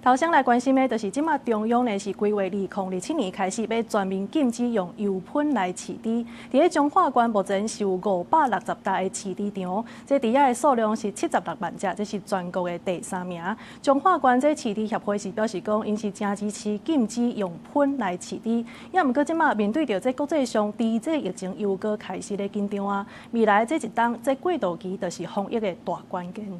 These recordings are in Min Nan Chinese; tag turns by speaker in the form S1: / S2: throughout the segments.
S1: 頭先來關心的，就是這馬中央呢是規劃2027年開始欲全面禁止用油噴來飼豬。佇咧彰化縣目前是有560台的飼豬場，這豬仔的數量是76萬隻，這是全國的第三名。彰化縣這飼豬協會是表示講，𪜶是誠支持禁止用噴來飼豬。也毋過這馬面對著這國際上豬這疫情又閣開始咧緊張啊，未來這一冬這過渡期就是防疫的大關鍵。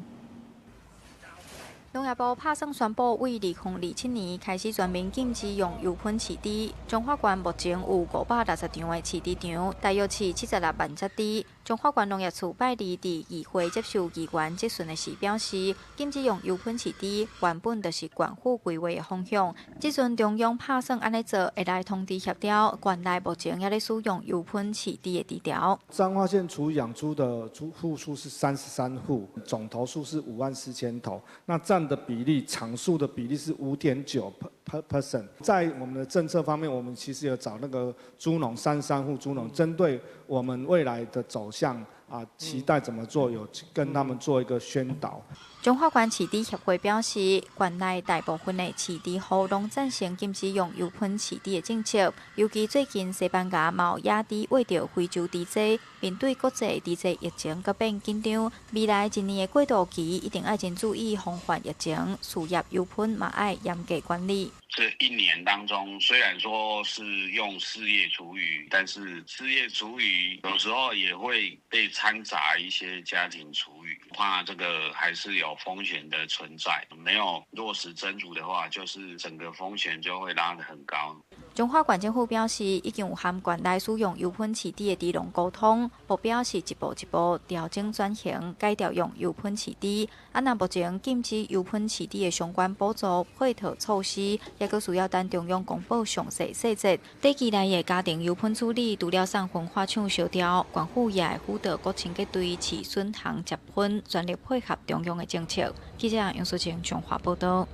S2: 農業部拍算宣布，對2027年開始全面禁止用油噴飼豬。彰化縣目前有560場的飼豬場，大約飼76萬隻豬。彰化縣農業處拜二佇議會接受議員質詢的時表示，禁止用油噴飼豬原本就是縣府規劃的方向。這陣中央拍算按呢做，會來通知協調縣內目前猶咧使用油噴飼豬的豬寮。
S3: 彰化縣廚養豬的豬戶數是33戶，總頭數是5萬4千頭，那佔的比例，場數的比例是5.9%。在我們的政策方面，我們其實有找那個豬農33戶豬農，針對我們未來的走向啊，期待怎麼做，有跟他們做一個宣導。
S2: 彰化縣飼豬協會表示，縣內大部分的飼豬戶攏贊成禁止用油噴飼豬的政策。尤其最近西班牙嘛有野豬穢著非洲豬災，面對國際豬災疫情閣變緊張，未來一年的過渡期一定愛真注意防範疫情，飼業油噴嘛愛嚴格管理。
S4: 這一年當中，雖然說是用飼業廚餘，但是飼業廚餘有時候也會被摻雜一些家庭廚餘，怕這個還是有風險的存在。沒有落實增除的話，就是整個風險就會拉得很高。
S2: 彰化縣政府表示，已經有和縣內使用油噴飼豬的豬農溝通，目標是一步一步調整轉型，改掉用油噴飼豬。啊，若目前禁止油噴飼豬的相關補助配套措施，猶閣需要等中央公布詳細細節。短期內的家庭油噴處理，除了送焚化廠燒掉，縣府也會輔導國清潔隊飼筍行接噴，全力配合中央的政策。記者楊淑晴彰化報道。